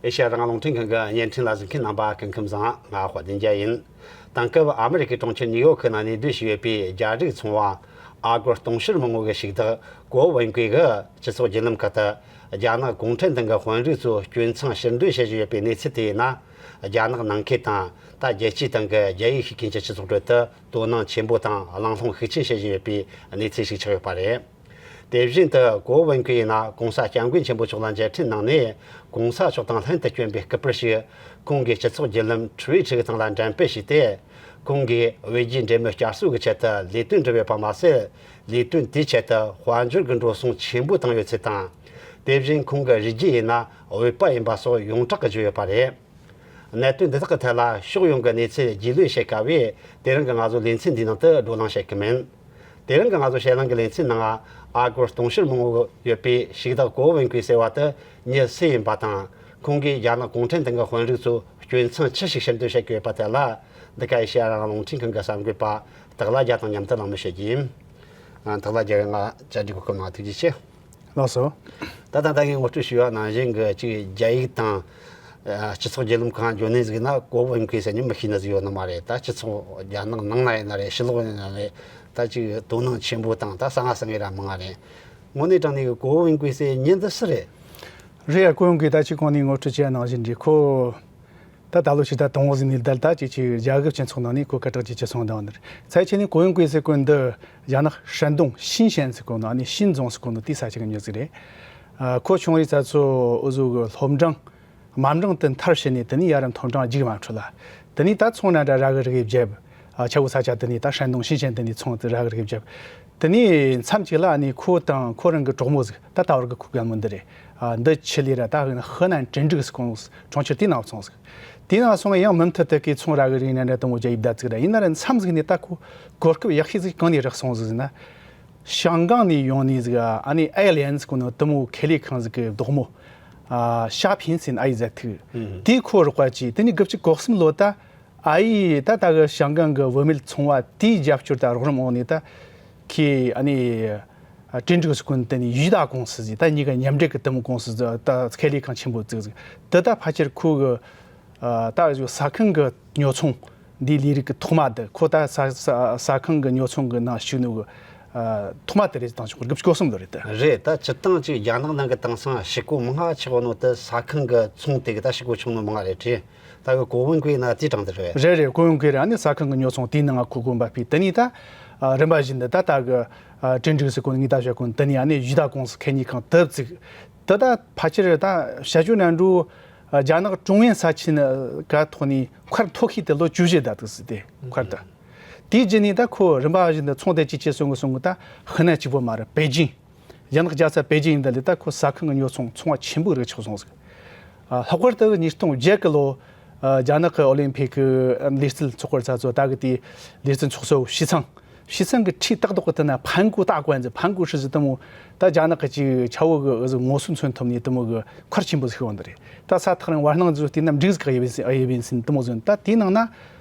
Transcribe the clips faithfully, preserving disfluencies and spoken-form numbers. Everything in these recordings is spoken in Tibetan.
ཨེ་ཤ་ཡ་རང་དབང་རླུང་འཕྲིན་ཁང་གི་བརྙན་འཕྲིན་ལ་གཟིགས་མཁན་རྣམ་པ་སྐུ་ཁམས་བཟང་། ང་དཔལ་ལྡན་རྒྱལ་ཡིན། དེང་སྐབས་ཨ་མི་རི་ཀའི་གྲོང་ཁྱེར་ནིའུ་ཡོག་ཁུལ་ནང་གནས་སྡོད་བྱས་ཡོད་པའི་རྒྱ་རིགས་ཚོང་བ་ཨ་སྒོར་དུང་ཕྱུར་མང་བོ་གི་ཕྱུགས་བདག་ཀོ་ཝུན་ཀུའེ་གིས་སྤྱི་ཚོགས་བརྒྱུད་ལམ་ཁག་ཏུ། རྒྱ་ནག་གུང་ཁྲན་ཏང་གི་དཔོན་རིགས་ཚོའི་སྐྱོན་མཚང་ཕྱིར་འདོན་བྱེད་བཞིན་ཡོད་པའི་གནས་ཚུལ་དེ་ཡིན་ན། རྒྱ་ནག་ནང་ཁུལ་དང་། ད་རྒྱལ་སྤྱིའི་སྟེང་གི་རྒྱ་ཡིག་ཤེས་མཁན་གྱི་སྤྱི་ཚོགས་ཁྲོད་དུ་དོ་སྣང་ཆེན་པོ་དང་གླེང་སློང་ཤུགས་ཆེན་བྱེད་བཞིན་ཡོད་པའི་གནས་ཚུལ་ཞིག་ཆགས་ཡོད་པ་རེད། དེ་བཞིན་དུ་ཀོ་ཝུན་ཀུའེ་ཡིན་ན་༸གོང་ས་༸སྐྱབས་མགོན་ཆེན་པོ་མཆོག་ལ་མཇལ་འཕྲད་གནང་ནས། ༸གོང་ས་མཆོག་དང་ལྷན་དུ་བསྐྱོན་པའི་སྐུ་པར་ཞིག་ཁོང་གིས་སྤྱི་ཚོགས་བརྒྱུད་ལམ་Twitter་གི་སྟེང་ལ་འགྲེམས་སྤེལ་བྱས་ཏེ། ཁོང་གིས་བོད་རྒྱའི་འབྲེལ་མོལ་བསྐྱར་གསོ་གི་ཆེད་དུ་ལས་དོན་བསྒྲུབས་ཡོད་པ་མ་ཟད། ལས་དོན་དེའི་ཆེད་དུ་དཔལ་འབྱོར་གྱི་འགྲོ་སོང་ཆེན་པོ་བཏང་ཡོད་ཚུལ་དང་། དེ་བཞིན་ཁོང་གི་རིགས་རྒྱུད་ཡིན་ན་བོད་པ་ཡིན་པ་སོགས་ཡོངས་གྲགས་ཀྱིས་བརྗོད་ཡོད་པ་རེད། གནད་དོན་འདི་དག་གི་ཐད་ལ་ཕྱོགས་ཡོངས་ཀྱི་གནས་ཚུལ་རྒྱུས་ལོན་བྱེད་དཀའ་བས། དེ་རིང་གི་ང་ཚོའི་ལེ་ཚན་འདིའི་ནང་དུ་བགྲོ་གླེང་བྱེད་ཀྱི་མིན། དེ་རིང་གི་ང་ཚོའི་བཤད་གླེང་གི་ལེ་ཚན་ནང་ཨ་སྒོར་དུང་ཕྱུར་མང་བོ་ཡོད་པའི་ཕྱུགས་བདག་ཀོ་ཝུན་ཀུའེ་ཟེར་བ་དེ་མྱི་སུ་ཡིན་པ་དང་། ཁོང་གིས་རྒྱ་ནག་གུང་ཁྲན་ཏང་གི་དཔོན་རིགས་ཚོའི་སྐྱོན་མཚང་ཅི་ཞིག་ཕྱིར་འདོན་བྱེད་ཀྱི་ཡོད་པ་དེ་ལ། འདི་ག་ཨེ་ཤེ་ཡ་རང་དབང་རླུང་འཕྲིན་ཁང་གི་གསར་འགོད་པ་སྟག་ལྷ་རྒྱལ་དང་མཉམ་དུ་གླེང་མོལ་བྱེད་ཀྱི་ཡིན། ཨ། སྟག་ལྷ་རྒྱལ། ང་བཅར་འདྲི་གོ་སྐབས་གནང་བ་ཐུགས་རྗེ་ཆེ། ལགས་སོ། ད་ད་ལྟ་ངས་ངོ་སྤྲོད་ཞུས་པ་ནང་བཞིན་གྱི་གཅིག་རྒྱ་ཡིག་དང་། ཨ། སྤྱི་ཚོགས་བརྒྱུད་ལམ་ཁག་འཇོན་ནི་ཟིག་ན་ཀོ་ཝུན་ཀུའེ་ཟེར་མཁན་མི་ཤེས་ནི་ཟིག་ཡོད་ནི་མ་རེད། ད་སྤྱི་ཚོགས་རྒྱ་ནག་ནང་ན་ཡིན་ན་རེད། ཕྱི་ལོགས་ཡིན་ན་རེད། ད་ཅིག་དོ་སྣང་ཆེན་པོ་དང་ད་གསང་ང་གསང་ངེ་ར་མང་ང་རེད། དངོས་གནས་དྲང་གནས་ཀྱི་ཀོ་ཝུན་ཀུའེ་ཟེར་མཁན་འདི་སུ་རེད། རེད་ཡ། ཀོ་ཝུན་ཀུའེ་ད་ཅིག་གོང་ནས་ངོ་སྤྲོད་བྱས་ནང་བཞིན་རེད། ཁོ་ད་ད་ལོ་ཕྱི་ཟླ་དང་པོ་ཟིག་ནས་བསྡད། ད་ཅིག་ཅིག་རྒྱ་གི་སྤྱི་ཚོགས་ནང་ནས་ཁོ་སྐད་གྲགས་ཅིག་ཅི་སོང་དང་ནི་རེད། ཚད་ཆེ་ནས་ཀོ་ཝུན་ཀུའེ་ཟེར་གོ་འདི་རྒྱ་ནག་山东་ཤིན་ཅན་ཟེར་གོ་ནི་ནི་ཤིན་རྫོང་ཟེར་གོ་ནི་དེའི་ས་ཆ་གི་མྱི་ཟིག་རེད། ཨ། ཁོ་ཆུང་རིང་ས་ཚོ་འུ་ཟོ་གི་སློབ་འབྲིང་། དམའ་འབྲིང་དུ་མཐར་ཕྱིན་ནས་དེ་ནས་ཡར་མཐོ་འབྲིང་རྒྱུགས་མ་འཕྲོད་ལ། དེ་ནས་ད་ཚོང་ན་འདྲ་ར་གི་རིགས་རྒྱབ། ཨ། ཆ་བོ་ས་ཆ་དེ་ནས་ད་山东་ཤིན་ཅན་དེ་ནས་ཚོང་དེ་ར་གི་རིགས་རྒྱབ། དེ་ནས་མཚམས་གཅིག་ལ་ཨ་ནི་ཁོ་དང་ཁོ་རང་གི་གྲོགས་མོ་ཟིག་ད་ད་བར་གི་ཁོ་གི་མོ་འདི་རེད། ཨ། འདི་ཆི་ལི་ར་ད་河南郑州་ཟེར་གོ་གྲོང་ཁྱེར་དེའི་ནང་སོང་ཟིག་དེའི་ནང་སོང་ཡང་མུ་མཐུད་དུ་གི་ཚོང་ར་གི་རིགས་ན་འདྲ་དེ་མོ་རྒྱབ་ཡིབ་ད་ཟིག་ར། ཡིན་ན་ར་མཚམས་ཟིག་ནས་ད་ཁོ་གོ་སྐབས་ཡག་ཤོས་ཟིག་གང་ནས་རག་སོང་ཟིག་ཟེར་ན། ཞང་ཀང་ནས་ཡོང་ནི་ཟིག་ཨ་ནི་ཨའི་ལན་ཟེར་གོ་ནོ་དེ་མོ་ཁེ་ལས་ཁང་ཟིག་གི་བདག་མོ། ཨ། ཞ་ཕིན་ཟེར་ཨའི་ཟེར་ཐུག་ཨུ། དེ་ཁོ་རོགས་པ་གྱིས་དེ་ནི་དགུ་བཅུ་གོ་གསུམ་ལོ་ད་ཨའི་ད་ད་གི་ཞང་ཀང་གི་བུད་མེད་ཚོང་བ་དེའི་རྒྱབ་སྐྱོར་དང་རོགས་རམ་འོག་ནས་ད་ཁོས་ཨ་ནི་ཀྲིན་ཀྲིག་ཟེར་གོ་ནོ་དེ་ནི་ཡུས་ད་ཀུང་སི་ཟིག་ད་གཉིས་ཀ་མཉམ་འབྲེལ་གི་དེ་མོ་ཀུང་སི་ཟིག་ད་ཁེ་ལས་ཁང་ཆེན་པོ་ཟིག་ཟིག་དེ་ད་ཕལ་ཆེར་ཁོ་གི་ཨ། ད་ཟ་ཁང་གི་ཉོ་ཚོང་འདིའི་ལས་རིགས་ཀྱི་ཐོག་མ་དེ་ཁོ་ད་ཟ་ཟ་ཟ་ཁང་གི་ཉོ་ཚོང་གི་ནང་ཞུགས་ནོ་གི་ཨ། ཐོག་མ་དེ་རེད། དང་ཆུང་དགུ་བཅུ་གོ་གསུམ་ལོ་རེད་དེ། རེད། ད་སྤྱིར་བཏང་ཅིག་རྒྱ་ནག་ནང་གི་དེང་སང་ཕྱུག་པོ་མང་ང་ཆགས་ནོ་དེ་ཟ་ཁང་གི་ཚོང་དེ་གི་ད་ཕྱུག་པོ་ཆགས་ནོ་མང་ང་རེད་དྲ། ད་གི་ཀོ་ཝུན་ཀུའེ་ན་དེའི་གྲས་དེ་རེད། རེད་རེད། ཀོ་ཝུན་ཀུའེ་ར་ནི་ཟ་ཁང་གི་ཉོ་ཚོང་དེའི་ནང་ང་ཁོ་གོམ་པ་སྤོས། དེ་ནས་ད་ཨ། རིམ་པ་བཞིན་དུ་ད་ད་གི་ཨ། ཀྲིན་ཀྲིག་ཟེར་གོ་ནི་ངས་ད་བཤད་གོ་ནི་དེ་ནས་ཨ་ནི་ཡུས་ད་ཀུང་སི་ཁེ་ཉིས་ཁང་དེ་བཙུགས། དེ་ད་ཕལ་ཆེར་ད་བཤད་རྒྱུ་ན་འགྲོ། རྒྱ་ནག་ཀྲུང་དབྱང་ས་ཆའི་ནང་ག་ཐོག་ནས་མཁར་མཐོ་ཤོས་དེ་ལོ་བཅུ་བཞི་ད་དུ་སྲིད་དེ་མཁར་དེ། དེའི་རྗེས་ནས་ད་ཁོ་རིམ་པ་བཞིན་དུ་ཚོང་དེ་ཅི་ཅི་སོང་གི་སོང་གི་ད་河南་གཅིག་པོ་མ་རེད། པེ་ཅིང་། རྒྱ་ནག་རྒྱལ་ས་པེ་ཅིང་འདི་ལ་ད་ཁོ་ཟ་ཁང་གི་ཉོ་ཚོང་ཚོང་བ་ཆེན་པོ་རིགས་ཆགས་སོང་ཟིག་ལྷག་པར་དུ་ཉིས་སྟོང་བརྒྱད་གི་ལོ། རྒྱ་ནག་གི་ཨོ་ལིམ་ཕིག་གི་ལུས་རྩལ་ཚོགས་པར་ཚ་ཚོ་ད་གི་དེའི་ལུས་རྩལ་ཚོགས་གཙོ་བོ་ཞི་ཚང་། ཞི་ཚང་གི་ཁྲིའི་ཏག་ཏག་གི་དེ་ན་盘古大馆子། 盘古市 ཟེར་དེ་མོ་ད་རྒྱ་ནག་གི་ཅིག་ཆ་བོ་གི་ཨུ་ཟུ་ངོ་སོ་མཚོན་ཐུབ་ནི་དེ་མོ་གི་མཁར་ཆེན་པོ་ཟིག་ཡོད་འདི་རེད། ད་ས་ཐག་རིང་བར་སྣང་ཟིག་དེ་ན་འགྲིག་ཟིག་གི་ཡེ་བིན་སིན་ཨ་ཡེ་བིན་སིན་དེ་མོ་ཟིག་ད་དེའི་ནང་ན་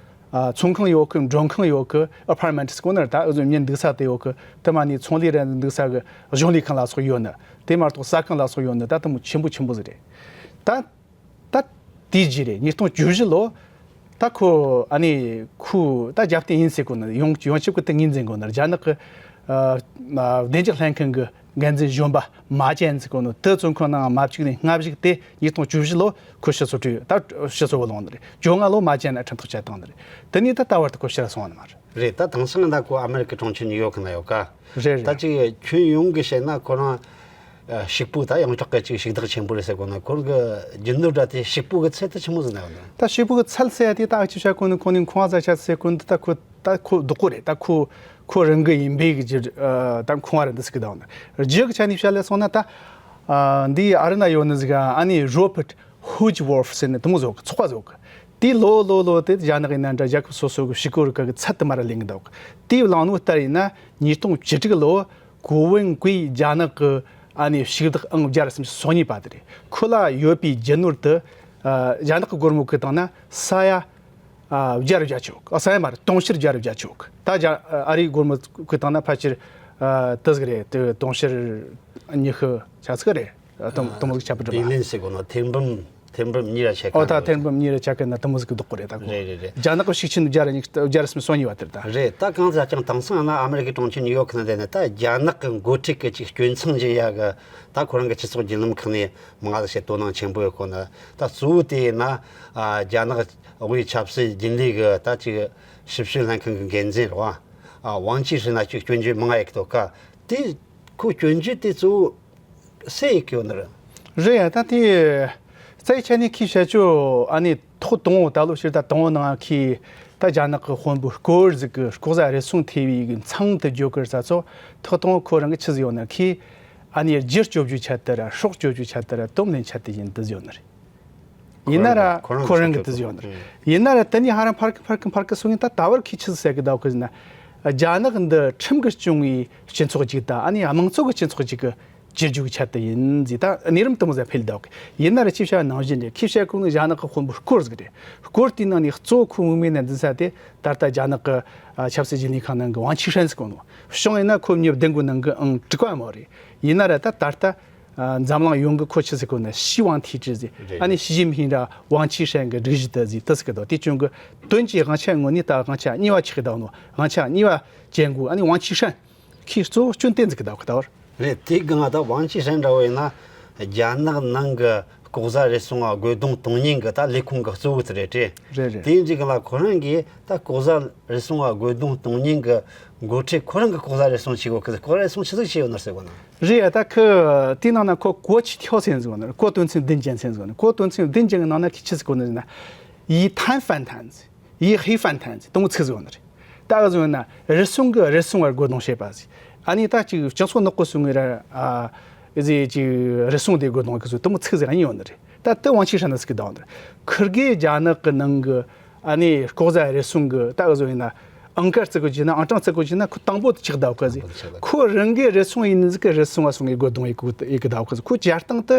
ཨ་ཚོང་ཁང་ཡོད་གི། མགྲོན་ཁང་ཡོད་གི། ཨ་པར་མེན་ཊི་ཟེར་གོ་ནི་རེད། ད་ཨུ་ཟུ་མྱི་འདུག་ས་དེ་ཡོད་གི། དེ་མ་ནི་ཚོང་ལས་ར་འདུག་ས་གི་གཞུང་ལས་ཁང་ལ་སོགས་ཡོད་ནི། དེ་མ་གཏོགས་ཟ་ཁང་ལ་སོགས་ཡོད་ནི་ད་དེ་མོ་ཆེན་པོ་ཆེན་པོ་ཟིག་རེད། ད། ད་དེའི་རྗེས་རེད། ཉིས་སྟོང་བཅུ་བཞི་ལོ། ད་ཁོ་ཨ་ནི་ཁོ་ད་རྒྱབ་རྟེན་ཡིན་ཟེར་གོ་ནི། ཡོང་ཡོང་ཆེབ་ཀྱི་ཏིང་ངེ་འཛིན་གོ་ནི་རྒྱ་ནག་གི་ཨ་ཨ་བདེ་འཇགས་ལྷན་ཁང་གི་འགན་འཛིན་གཞོན་པ་མ་ཅན་ཟེར་གོ་ནི་དེ་བཙོན་ཁང་ནང་མ་བཅུག་ནས་སྔ་གཞུག་དེ་ཉིས་སྟོང་བཅུ་བཞི་ལོ་ཁོ་ཕྱི་སོ་བྲོས། ད་ཕྱི་སོ་བ་ལོང་ནི་རེད། བཅོ་ལྔ་ལོ་མ་ཅན་ན་ཁྲིམས་ཐག་བཅད་བཏང་ནི་རེད། དེ་ནས་ད་ད་བར་དུ་ཁོ་ཕྱིར་སོང་བ་ནི་མ་རེད། རེད། ད་དེང་སང་ད་ཁོ་ཨ་མེ་རི་ཀའི་གྲོང་ཁྱེར་ནིའུ་ཡོག་གི་ནང་ཡོད་ཀ་རེད་རེད། ད་ཅིག་ཁྱོན་ཡོངས་ཀྱི་བཤད་ན་ཁོ་རང་ཕྱུག་པོ་ད་ཡོངས་གྲགས་ཀྱི་ཅིག་ཕྱུག་བདག་ཆེན་པོ་རེད་ཟེར་གོ་ནི། ཁོ་རང་གི་རྒྱུ་ནོར་འདྲ་དེ་ཕྱུག་པོ་གི་ཚད་དེ་ཆི་མོ་ཟིག་ན་ཡོད་ན། ད་ཕྱུག་པོ་གི་ཚད་ཟེར་ཡ་དེ་ད་ཨ་ཅི་བཤད་གོ་ནི། ཁོ་ནི་ཁོང་ཟ་ཆ་ཟེར་གོ་ནི་ད་ཁོ་ད་ཁོ་རྡོག་པོ་རེད། ད་ཁོ་ཁོ་རང་གི་ཡིན་པའི་གི་རྒྱུ་ད་ཁོང་བ་རེད་འདི་ཟིག་གི་ད་ཡོད་ན། རྒྱུ་གི་ཆ་ནས་བཤད་ལས་སོང་ན་ད་འདི་ཨ་རི་ན་ཡོད་ནི་ཟིག་ཨ་ནི་རོ་པར་ཊི་ཧུ་ཇི་ཝོར་ཕི་ཟེར་ནི་དེ་མོ་ཟིག་ཚོགས་པ་ཟིག་དེ་ལོ་ལོ་ལོ་དེ་རྒྱ་ནག་ཡིན་ན་འདྲ་རྒྱལ་ཁབ་སོ་སོ་གི་ཕྱུག་པོ་རིགས་གི་ཚད་དུ་མར་ལེན་གི་འདུག་དེ་བླངས་ནོ་ལྟར་ཡིན་ན་ཉིས་སྟོང་བཅུ་དྲུག་ལོ་ཀོ་ཝུན་ཀུའི་རྒྱ་ནག་གི་ཨ་ནི་ཕྱུག་བདག་ཨང་བརྒྱ་ར་སུམ་ཅུ་སོ་གཉིས་པ་དེ་རེད། ཁོ་ལ་ཡོད་པའི་རྒྱུ་ནོར་དེ་ཨ་རྒྱ་ནག་གི་སྒོར་མོ་གི་སྟེང་ན་ས་ཡ་ཨ་བརྒྱ་ར་བརྒྱད་ཅུ། ཨ་ས་ཡ་མ་རེད། དུང་ཕྱུར་བརྒྱ་ར་བརྒྱད་ཅུ། ད་རྒྱ་ཨ་རིའི་སྒོར་མོ་གི་སྟེང་ན་ཕལ་ཆེར་ཨ་དེ་ཟིག་རེད། དེ་དུང་ཕྱུར་ཉི་ཤུ་ཆ་ཟིག་རེད། ཨ་དུང་དུང་མོ་ཟིག་ཆ་པོ་འགྲིམ་པ། བི་ལི་ཡོན་ཟེར་གོ་ནོ་ཐེར་འབུམ། ཐེར་འབུམ་གཉིས་ར་ཆད་ཨོ་ཁ་ད་ཐེར་འབུམ་གཉིས་ར་ཆད་ཁ་ན་དུ་མོ་ཟིག་གི་ལྡོག་གི་རེད་ད་གོ། རེད་རེད་རེད། རྒྱ་ནག་གི་ཤུགས་ཆེན་བརྒྱ་ར་ཉིས་བརྒྱ་ར་སུམ་སོ་གཉིས་བ་དེར་ད། རེད། ད་གང་ཟག་ཀྱང་དེང་སང་ན་ཨ་མེ་རི་ཀའི་གྲོང་ཁྱེར་ནིའུ་ཡོག་ཁ་ན་བསྡད་ནས་ད་རྒྱ་ནག་གི་འགོ་ཁྲིད་ཀྱི་ཅིག་སྐྱོན་མཚང་འབྱིན་ཡ་གི་ད་ཁོ་རང་གི་སྤྱི་ཚོགས་བརྒྱུད་ལམ་ཁག་ནས་མང་ལ་བཤད་དོ་སྣང་ཆེན་པོ་ཡོད་ཁོ་ན། ད་གཙོ་བོ་དེ་ཡིན་ན་ཨ་རྒྱ་ནག་དབུས་ཆབ་སྲིད་རྒྱུན་ལས་གི་ད་ཅིག་ཞིབ་དཔྱོད་ལྷན་ཁང་གི་འགན་འཛིན་རེད་བ། ཨ་ཝང་ཆི་ཧྲན་ན་ཅིག་སྐྱོན་བརྗོད་མང་ཡ་གི་ཐོག་ཀ་དེ་ཁོ་སྐྱོན་བརྗོད་དེ་གཙོ་བོ་སུ་ཡིས་བཀོད་ནི་རེད། རེད་ཡ། ད་དེ་རྩ་ཆ་ནས་ཁོས་བཤད་ཆོ་ཨ་ནི་ཐོག་དང་པོ་ད་ལོ་ཕྱིར་ད་དང་པོ་ནང་ཁོས་ད་རྒྱ་ནག་གི་དཔོན་པོ་སྐོར་ཟིག་གི་ལྐོག་ཟ་རུལ་སུངས་ཐེབས་པའི་གི་མཚང་དུ་བརྗོད་ཀི་ར་ས་ཚོ་ཐོག་དང་པོ་ཁོ་རང་གི་ཆི་ཟིག་ཡོད་ན་ཁོས་ཨ་ནི་རྒྱུ་སྐྱོབ་རྒྱུ་ཆེད་དུ་ར་སྲོག་སྐྱོབ་རྒྱུ་ཆེད་དུ་ར་དོམ་ལེན་ཆེད་དུ་ཡིན་དུ་ཟིག་ཡོད་ནི་རེད། ཡིན་ན་ར་ཁོ་རང་ཁོ་རང་གི་དུ་ཟིག་ཡོད་ནི་རེད། ཡིན་ན་ར་དེ་ནས་ཧ་ར་ཕར་གི་ཕར་གི་ཕར་གི་སོང་ངས་ད་ད་བར་ཁོས་ཆི་ཟིག་ཟེར་གི་ད་གི་ཟིན་ན། རྒྱ་ནག་འདི་ཁྲིམས་གི་སྐྱོང་བའི་སྤྱི་ཚོགས་ཅིག་ད་ཨ་ནི་དམངས་གཙོ་གི་སྤྱི་ཚོགས་ཅིག་གི་བཅོས་བསྒྱུར་ཆེད་དུ་ཡིན་ཟིག་ད་གནས་རིམ་དུ་མོ་ཟ་འཕེལ་འདུག་ཡིན་ན་ར་ཅི་བྱ་ནང་བཞིན་རེད། ཁོས་བཤད་གོ་ནི་རྒྱ་ནག་གི་དཔོན་པོ་སྐོར་ཟིག་རེད། སྐོར་དེའི་ནང་ནས་གཙོ་བོ་ཁོ་མིག་མིག་ནས་འཛིན་ས་དེ་ད་ལྟ་རྒྱ་ནག་གི་ཨ་ཆབ་སྲིད་རྒྱུན་ལས་ཁང་ནང་གི་ཝང་ཆི་ཧྲན་ཟེར་གོ་ནོ། བྱུང་ཡིན་ན་ཁོ་མྱི་བདུན་གོ་ནང་གི་ཨང་དྲུག་པ་མོ་རེད། ཡིན་ན་ར་ད་ད་ལྟ་ཨ་འཛམ་གླིང་ཡོངས་གི་ཁོ་ཆི་ཟེར་གོ་ནི་ཞི་ཝང་ཐི་ཀྲི་ཟེར། རེད། ཨ་ནི་ཞི་ཅིན་ཕིང་ར་ཝང་ཆི་ཧྲན་གི་སྒྲིག་གཞི་དེ་ཟིག་དེ་ཟེར་གི་འདུག་དེ་བྱུང་གི་དོན་གྱི་དབང་ཆ་དངོས་གནས་ད་དབང་ཆ་གཉིས་པ་ཆགས་གི་འདུག་ནོ། དབང་ཆ་གཉིས་པ་ཅན་གོ་ཨ་ནི་ཝང་ཆི་ཧྲན། ཁོས་གཙོ་བོ་སྐྱོན་དེ་འཛུགས་ཀྱི་འདུག་གི་ད་བར། རེད། དེའི་སྒང་ད་ཝང་ཆི་ཧྲན་འདྲ་བོ་ཡིན་ན་རྒྱ་ནག་ནང་གི་ལྐོག་ཟ་རུལ་སུངས་ལ་རྒོལ་རྡུང་གཏོང་མཁན་གི་ད་ལས་ཁུངས་གི་གཙོ་བོ་དེ་རེད་དེ། རེད་རེད། དེའི་འཇིག་ལ་ཁོ་རང་གིས་ད་ལྐོག་ཟ་རུལ་སུངས་ལ་རྒོལ་རྡུང་གཏོང་མཁན་གི་འགོ་ཁྲིད་ཁོ་རང་གི་ལྐོག་ཟ་རུལ་སུངས་བྱེད་དགོས་གི། ལྐོག་ཟ་རུལ་སུངས་ཆི་ཟིག་བྱས་ཡོད་ན་ཟེར་གོ་ན། རེད་ཡ། ད་ཁོ་དེའི་ནང་ན་ཁོ་གོ་ཆི་ཐོ་སེན་ཟེར་གོ་ན། གོ་དོན་ཚན་བདུན་ཅན་སེན་ཟེར་གོ་ན། གོ་དོན་ཚན་བདུན་ཅན་གི་ནང་ན་ཁོས་ཆི་ཟེར་གོ་ནི་ཟེར་ན། ཡི་ཐན་ཧྥན་ཐན་ཟེར། ཡི་ཧི་ཧྥན་ཐན་ཟེར་དུ་མོ་ཚིག་ཟིག་ཡོད་ནི་རེད། ད་ག་ཟེར་ན་རུལ་སུངས་གི་རུལ་སུངས་བར་རྒོལ་རྡུང་བྱེད་པ་ཟེར། ཨ་ནི་ད་ཅིག་སྤྱི་ཚོགས་ནག་པོ་སོང་ངེ་ར་ཨ་ཟེར་ཅིག་རུལ་སུངས་དེ་རྒོལ་རྡུང་གི་ཟེར་དུ་མོ་ཚིག་ཟིག་ཨ་ནི་ཡོད་ནི་རེད། ད་དེ་ཝང་ཆི་ཧྲན་ཟེར་གི་ད་ཡོད་ནི་རེད། ཁིར་གེ་རྒྱ་ནག་གི་ནང་གི་ཨ་ནི་ལྐོག་ཟ་རུལ་སུངས་གི་ད་ག་ཟེར་ན་ཨང་དཀར་བརྩི་གོ་བྱས་ན་ཨང་གྲངས་བརྩི་གོ་བྱས་ན་ཁོ་དང་པོ་དེ་ཆགས་ད་ག་ཟེར། ཁོ་རང་གི་རུལ་སུངས་ཡིན་ནི་ཟིག་གི་རུལ་སུངས་བ་སོང་ངེ་རྒོལ་རྡུང་ཡི་གི་ཡི་གི་ད་ག་ཟེར། ཁོ་བྱ་སྟངས་དེ་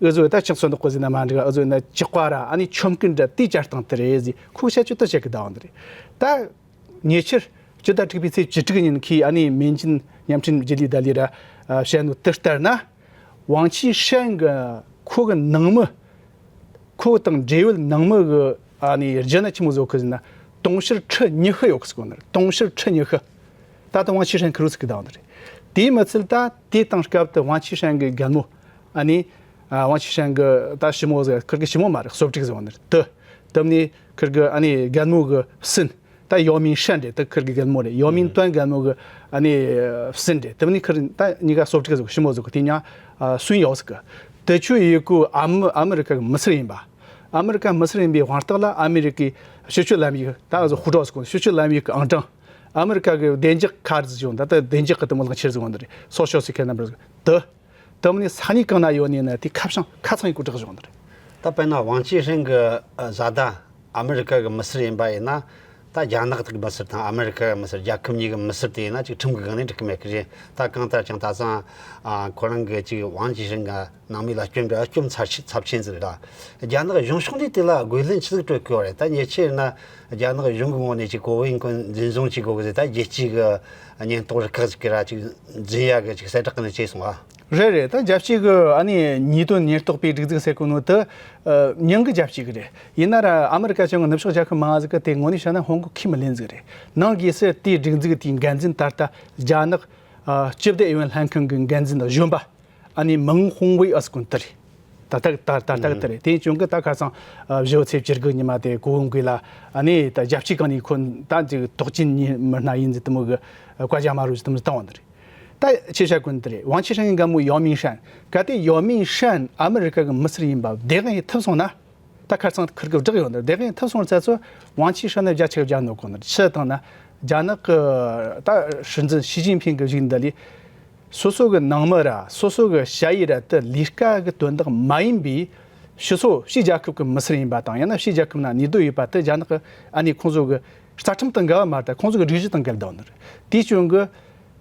འུ་ཚོ་ད་ཅིག་སོ་འདུག་གོ་ཟེར་ན་མ་འགྲིག་འུ་ཚོ་ན་ཅིག་པ་ར་ཨ་ནི་ཆོམ་རྐུན་འདྲ་དེའི་བྱ་སྟངས་དེ་རེད་ཟེར་ཁོ་བཤད་ཆོད་དེ་བཤད་གི་ད་འོང་དེ་རེད། ད་ཉེ་ཆར་སྤྱི་ཟླ་དྲུག་པའི་ཚེས་བཅུ་དྲུག་ཉིན་ཁོས་ཨ་ནི་མེ་ཅིན་མཉམ་འབྲེལ་རྒྱུན་ལས་ད་ལི་ར་བཤད་ནོ་དེ་ལྟར་ན། ཝང་ཆི་ཧྲན་གི་ཁོ་གི་ནང་མི་ཁོ་དང་འབྲེལ་ཡོད་ནང་མི་གི་ཨ་ནི་རྒྱུ་ན་ཆི་མོ་ཟིག་ཡོད་གི་ཟེར་ན་དུང་ཕྱུར་ཁྲི་ཉི་ཤུ་ཡོད་གི་ཟེར་གོ་ནི་རེད། དུང་ཕྱུར་ཁྲི་ཉི་ཤུ། ད་ལྟ་ཝང་ཆི་ཧྲན་ཁེར་རོ་ཟེར་གི་ད་འོང་ནི་རེད། དེའི་མི་ཚད་ད་དེ་དང་སྐབས་དུ་ཝང་ཆི་ཧྲན་གི་རྒན་མོ་ཨ་ནི་ཨ་ཝང་ཆི་ཧྲན་གི་ད་ཞི་མོ་ཟིག་ཁིར་གི་ཞི་མོ་མ་རེད། གསོ་བྲུག་ཟེར་བ་ནི་རེད། དུ་དུ་ནི་ཁིར་གི་ཨ་ནི་རྒན་མོ་གི་སྲིན། ད་ཡའོ་མིང་ཧྲན་རེད། ད་ཁིར་གི་རྒན་མོ་རེད། ཡའོ་མིང་ཏོན་རྒན་མོ་གི་ཨ་ནི་སྲིན་རེད། དེ་ནི་ཁིར་ད་གཉིས་ཀ་གསོ་བྲུག་ཟིག་ཞི་མོ་ཟིག་དེ་ཉ་སུན་ཡའོ་ཟིག་གི་དེ་ཆུ་ཡི་གུ་ཨ་མི་ཨ་མི་རི་ཀ་གི་མི་སེར་ཡིན་པ། ཨ་མི་རི་ཀ་མི་སེར་ཡིན་པའི་དབང་རྟགས་ལ་ཨ་མི་རི་ཀའི་ཕྱི་སྤྱོད་ལམ་ཡིག་ད་གཟོད་ཧུ་ཀྲོ་ཟེར་གོ་ཕྱི་སྤྱོད་ལམ་ཡིག་གི་ཨང་གྲངས། ཨ་མི་རི་ཀ་གི་བདེ་འཇགས་ཁཱར་ཟེར་བྱུང་ད་ལྟ་བདེ་འཇགས་གི་དེ་མོ་ལག་ཁྱེར་ཟེར་གོ་འདི་རེད། སོ་ཤལ་སི་ཁེ་ནམ་བར་ཟེར་གོ་དེ། དེ་མིན་ས་གནས་གང་ན་ཡོད་ནས་ན་དེ་ཁ་བྱང་ཁ་ཚང་ཡིན་གོ་བསྒྲགས་བྱུང་འདི་རེད། ད་དཔེར་ན་ཝང་ཆི་ཧྲན་གི་བཟའ་ཟླ་ཨ་མི་རི་ཀ་གི་མི་སེར་ཡིན་པ་ཡིན་ན་ད་རྒྱ་ནག་གི་མི་སེར་དང་ཨ་མི་རི་ཀ་གི་མི་སེར་རྒྱལ་ཁབ་གཉིས་ཀྱི་མི་སེར་དེ་ཡིན་ན་ཅིག་ཁྲིམས་ཀྱི་སྒང་ནས་འགྲིག་གི་མེད་གི་རེད། ད་གང་ལྟར་ཀྱང་ད་སང་ཁོ་རང་གི་ཅིག་ཝང་ཆི་ཧྲན་གི་ནང་མི་ལ་སྐྱོན་འདྲ་སྐྱོན་ཚབས་ཆེ་ཚབས་ཆེན་ཟིག་རེད། རྒྱ་ནག་གཞུང་ཕྱོགས་ནས་དེ་ལ་རྒོལ་ལན་ཆི་ཟིག་སྤྲོད་དགོས་རེད། ད་ཉེ་ཆར་ན་རྒྱ་ནག་གཞུང་གི་ངོས་ནས་ཅིག་གོ་བོ་ཡིན་ཁོ་འཛིན་བཟུང་བྱེད་དགོས་གི་ཟེར། ད་རྒྱལ་སྤྱི་གི་ཉེན་རྟོག་རུ་ཁག་ཅིག་གི་ར་ཅིག་འཛིན་ཡ་གི་ཅིག་གསལ་བསྒྲགས་གི་ནས་བྱས་སོང་ཨ། རེད་རེད། ད་རྒྱལ་སྤྱི་གི་ཨ་ནི་ཉེས་དོན་ཉེན་རྟོག་པའི་སྒྲིག་འཛུགས་ཟེར་གོ་ནོ་དེ་མྱིང་གི་རྒྱལ་སྤྱི་གི་རེད། ཡིན་ན་ར་ཨ་མི་རི་ཀ་བྱང་གི་ནུབ་ཕྱོགས་རྒྱལ་ཁབ་མང་ཟིག་གི་དེ་ངོས་ནས་བཤད་ན་ཧོང་གོ་ཁས་མི་ལེན་ཟིག་རེད། ནང་གི་སེ་དེའི་སྒྲིག་འཛུགས་དེའི་འགན་འཛིན་ད་ལྟ་རྒྱ་ནག་སྤྱི་བདེ་ཨུ་ཡོན་ལྷན་ཁང་གི་འགན་འཛིན་གཞོན་པ། ཨ་ནི་མིང་ཧུང་ཝེ་ཨ་ཟེར་གོ་ནི་དེ་རེད། ད་ལྟ་ད་ད་ལྟ་གི་དེ་རེད། དེ་བྱུང་གི་ད་ཁ་སང་ཨ་བཞི་བོ་ཚེས་བཅུ་དགུ་ཉི་མ་དེ་གོ་བོ་འགོས་ལ་ཨ་ནི་ད་རྒྱལ་སྤྱི་གང་ནས་ཁོ་ད་ཅིག་དོགས་ཅན་ཉིད་མི་སྣ་ཡིན་ཟེར་དུ་མོ་གི་བཀའ་རྒྱ་མ་རུ་ཟེར་དུ་མོ་བཏང་བ་འདི་རེད། ད་ཆེ་ཤ་གོ་ནི་དེ་རེད། ཝང་ཆི་ཧྲན་གི་རྒན་མོ་ཡའོ་མིང་ཧྲན། གལ་ཏེ་ཡའོ་མིང་ཧྲན་ཨ་མི་རི་ཀ་གི་མི་སེར་ཡིན་པ་བདེན་དཔང་ཐུབ་སོང་ན། ད་ཁ་སང་ཁིར་གི་བསྒྲགས་ཡོད་འདི་བདེན་དཔང་ཐུབ་སོང་ཙ་ཚོ་ཝང་ཆི་ཧྲན་ནི་བརྒྱ་ཆ་བརྒྱ་ནོ་གོ་ནི་ཆི་བཏང་ན་རྒྱ་ནག་གི་ད་སྲིད་འཛིན་ཞི་ཅིན་ཕིང་གི་བཞུགས་འདི་ལས། སོ་སོ་གི་ནང་མི་ར་སོ་སོ་གི་ཞ་ཡི་ར་དེ་ལས་ཀ་གི་དོན་དག་མ་ཡིན་པའི་ཕྱི་སོ་ཕྱི་རྒྱལ་ཁབ་ཀྱི་མི་སེར་ཡིན་པ་དང་ཡང་ན་ཕྱི་རྒྱལ་ཁབ་ན་གནས་སྡོད་ཡོད་པ་དེ་རྒྱ་ནག་གི་ཨ་ནི་ཁོང་ཚོ་གི་རྩ་ཁྲིམས་དང་འགལ་བ་མ་རེད། ད་ཁོང་ཚོ་གི་སྒྲིག་གཞི་དང་འགལ་ད་ནི་རེད། དེའི་རྐྱེན་གི་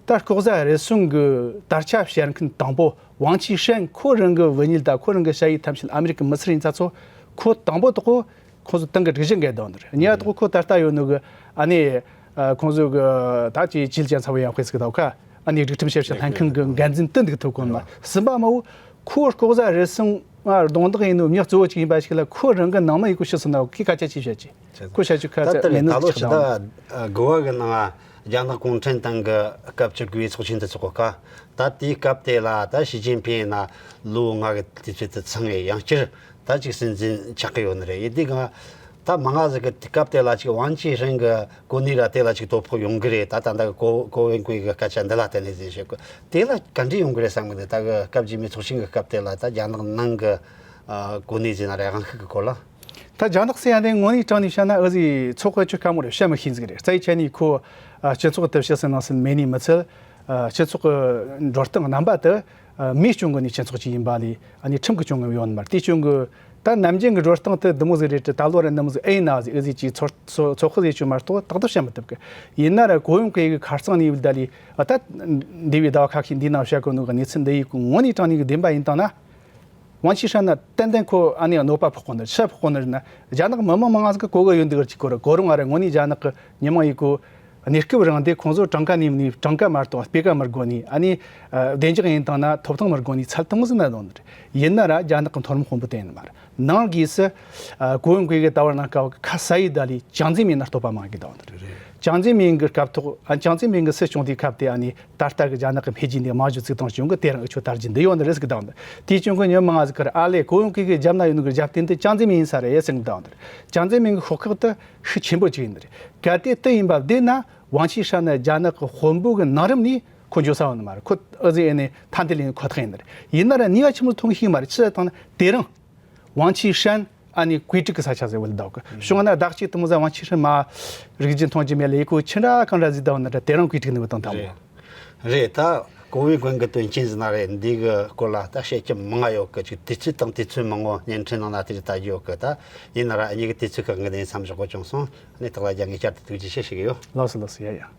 ད་ལྐོག་ཟ་རུལ་སུངས་གི་དར་ཆ་བཤད་མཁན་དང་པོ་ཝང་ཆི་ཧྲན་ཁོ་རང་གི་བུད་མེད་དང་ཁོ་རང་གི་ཞ་ཡི་ཐམས་ཅད་ཨ་མི་རི་ཀའི་མི་སེར་ཡིན་ཙ་ཚོ་ཁོ་དང་པོ་དག་གོ་ཁོང་ཚོ་ཏང་གི་སྒྲིག་གཞི་འགལ་དོན་རེད། ཉེ་བ་ཐོག་ཁོ་ད་ལྟ་ཡོད་ནོ་གི་ཨ་ནི་ཨ་ཁོང་ཚོ་གི་ད་ཅི་ཅིལ་ཅན་ཚ་བོ་ཡང་དཔེ་ཟིག་ད་ཁ་ཨ་ནི་སྒྲིག་ཁྲིམས་ཞིབ་བཤེར་ལྷན་ཁང་གི་འགན་འཛིན་དུ་འདུག་ཐུབ་གོ་ནོ་གསུམ་པ་མ་བོ་ཁོ་ལྐོག་ཟ་རུལ་སུངས་ ང་རྡུང་རྡེག་ཡིན་ནོ་མྱི་གཙོ་བོ་ཅིག་ཡིན་པ་ཞིག་ལ་ཁོ་རང་གི་ནང་མི་ཡི་གོ་ཤི་སོང་ན་ཁོས་སྐད་ཆ་ཅིག་བཤད་ཀྱི། ཁོ་བཤད་ཀྱི་ཁ་ད་ཚ་ལྟར་མེད་ནོ་ད་ལོ་ཅིག་ཆི་ཆགས་ད་འདུག་ག་བ་གི་ནང་རྒྱ་ནག་གུང་ཁྲན་ཏང་གི་སྐབས་བཅུ་དགུ་པའི་ཚོགས་ཆེན་དུ་ཚོགས་གོ་ཀ་ད་དེའི་སྐབས་དེ་ལ་ད་ཞི་ཅིན་ཕིང་ཡིན་ན་ལོ་ལྔ་གི་དུས་ཚོད་དུ་ཚང་ངེ་ཡང་བསྐྱར་ད་ཅིག་སྲིད་འཛིན་ཆགས་ཀྱི་ཡོད་ནི་རེད། ཡིན་དུས་གང་ད་མང་ང་ཟིག་གི་སྐབས་དེ་ལ་ཅིག་ཝང་ཆི་ཧྲན་གི་གོ་གནས་ར་དེ་ལ་ཅིག་དོ་ཕོག་ཡོང་གི་རེད། ད་ད་ལྟ་གི་གོ་གོ་ཝེ་ཀུའེ་གི་སྐད་ཆ་འདི་ལ་བརྟེན་ནས་ཟིན་བཤད་གོ་དེ་ལ་ག་འདྲ་ཡོང་གི་རེད་བསམ་གི་འདུག་ད་གི་སྐབས་རྗེས་མའི་ཚོགས་ཆེན་གི་སྐབས་དེ་ལ་ད་རྒྱ་ནག་ནང་གི་གོ་གནས་ཟིན་ན་ར་དབང་ཤུགས་གི་སྐོར་ལ། ད་རྒྱ་ནག་ཟེར་ཡ་དེ་དངོས་གནས་དྲང་ནས་བཤད་ན་ཨ་ཟི་ཚོགས་དཔོན་ཆོ་དཀའ་མོ་རེད། བཤད་མི་ཤེས་ཟིག་རེད། རྩ་བའི་ཆ་ནས་ཁོ་སྤྱི་ཚོགས་དུ་བཤད་ཟིན་ནང་སྲིད་མེད་ནས་མི་ཚད། སྤྱི་ཚོགས་ཀྱི་འགྲོ་སྟངས་རྣམ་པ་དེ་མིས་སྐྱོང་གི་ནས་སྤྱི་ཚོགས་ཅིག་ཡིན་པ་ལས་ཨ་ནི་ཁྲིམས་ཀྱིས་སྐྱོང་གི་ཡོད་ནི་མ་རེད། དེ་སྐྱོང་གི་ད་ནམ་རྒྱུན་གྱི་འགྲོ་སྟངས་དེ་འདི་མོ་ཟིག་རེད་དྲ་ད་ལོ་ར་འདི་མོ་ཟིག་ཨེ་ཡིན་ན་ཟིག་ཨེ་ཟིག་ཅིག་ཚོ་ཚོ་ཚོགས་ཁག་ཟིག་ཅིག་མ་གཏོགས་ཏག་ཏག་བཤད་མི་ཐུབ་གི། ཡིན་ན་ར་གོ་ཡོང་གི་ཡི་གི་ཁ་རྩང་ནས་ཡིན་ད་ལས་ཨ་ད་འདས་པའི་ཟླ་བ་ཁ་ཤས་འདིའི་ནང་བཤད་གོ་ནོ་གི་གནས་ཚུལ་འདི་ཡི་གི་དངོས་གནས་དྲང་གནས་གི་བདེན་པ་ཡིན་དང་ན། ཝང་ཆི་ཧྲན་ན་ཏན་ཏན་ཁོ་ཨ་ནི་གནོད་པ་ཕོག་གོ་ནི་ཕྱིར་ཕོག་གོ་ནི་རེད་ན། རྒྱ་ནག་མི་མང་མང་ང་ཟིག་གི་གོ་གི་ཡོད་འདུག་གི་ཅིག་གོ་ར་གོ་རུང་ང་ར་དངོས་གནས་རྒྱ་ནག་གི་མི་མང་ཡི་གོ་གནས་སྐབས་རིང་དེ་ཁོང་ཚོ་གྲངས་ཀ་ནས་ནས་གྲངས་ཀ་མ་གཏོགས་སྤུས་ཀ་མི་དགོས་ནས་ཨ་ནི་བདེ་འཇགས་ཡིན་དང་ན་ཐོབ་ཐང་མི་དགོས་ནས་ཚད་ཐུང་ཟིག་ན་ལོན་རེད། ཡིན་ན་ར་རྒྱ་ནག་གི་མཐོ་རིམ་དཔོན་པོ་དེ་ཡིན་མ་རེད། ནང་སྒོས་སུ་གོ་ཡོང་གི་གི་ད་བར་ནང་སྐབས་ཁ་ས་ཡི་ད་ལས་ཅང་ཙེ་མིན་ན་བསྟོད་པ་མང་གི་ད་བར་རེད། ཅང་ཙེ་མིན་གི་སྐབས་ཐོག་ཨ་ཅང་ཙེ་མིན་གི་སྲིད་སྐྱོང་དེའི་སྐབས་དེ་ཨ་ནི་ད་ལྟ་གི་རྒྱ་ནག་གི་འཕེལ་རྒྱས་འདི་མ་བརྗོད་ཚིག་དང་བྱུང་གི་དེ་རིང་ཨུ་ཆོ་དར་རྒྱས་འདི་ཡོད་ནི་རེད་ཟིག་གདའ་འདི། དེའི་རྐྱེན་གྱིས་ཉི་མ་ང་ཟིག་གར་ཨ་ལས་གོ་ཡོང་གི་གི་རྒྱབ་ན་ཡོད་ནི་གི་རྒྱབ་རྟེན་དེ་ཅང་ཙེ་མིན་ཡིན་ས་རེད་ཟིག་གདའ་འདི། ཅང་ཙེ་མིན་གི་ཤོག་ཁག་དེ་ཤུགས་ཆེན་པོ་ཅིག་ཡིན་ནི་རེད། གལ་ཏེ་དེ་ཡིན་པ་བདེན་ན་ཝང་ཆི་ཧྲན་ནི་རྒྱ་ནག་གི་དཔོན་པོ་གི་ནང་རིམ་ནས་ཁོ་འཇོག་ས་ཡོད་ནི་མ་རེད། ཁོ་ཨ་ཟི་ཨེ་ནས་ཐ་འདི་ལེན་ཁོ་ཐག་ཡིན་ནི་རེད། ཡིན་ན་ར་ནུས་པ་ཆེན་པོ་ཐོན་གི་ཤེས་མ་རེད། ཅི་ཟེར་དང་ན་དེ་རིང་ཝང་ཆི་ཧྲན་ཨ་ནི་བཀོད་སྒྲིག་གི་ས་ཆ་ཟེར་བ་ལ་ཟླ་གི་བྱུང་ན་བདག་གཅིག་དུ་མོ་ཟ་ཝང་ཆི་ཧྲན་མ་རིག་རྒྱུ་མཐོང་རྒྱུ་མེད་ལ་ཡི་གོ་ཆི་འདྲ་གང་འདྲ་ཟིག་ད་བ་ན་འདྲ་དེ་རིང་བཀོད་སྒྲིག་ནི་བ་དང་དང་པོ། རེད། ད་གོ་བའི་དགོན་གི་དོན་རྐྱེན་ཟིན་ན་རེད། འདི་གི་སྐོར་ལ་ད་བཤད་རྒྱུ་མང་ང་ཡོད་གི་ཅིག་དུས་ཚོད་དང་དུས་ཚོད་མང་བོ་བརྙན་འཕྲིན་ནང་ལ་དེ་རིགས་ལྟ་རྒྱུ་ཡོད་གི། ད་ཡིན་ན་ར་ཨ་ཉི་གི་དུས་ཚོད་གང་གི་ནས་མཚམས་བཞག་གོ་བྱུང་སོང་། ཨ་ནི་དག་ལ་རྒྱ་ངས་བསྐྱར་དུ་ཐུགས་རྗེ་ཆེ་ཞུ་གི་ཡོད། ལགས་སོ་ལགས་སོ། ཡ་ཡ།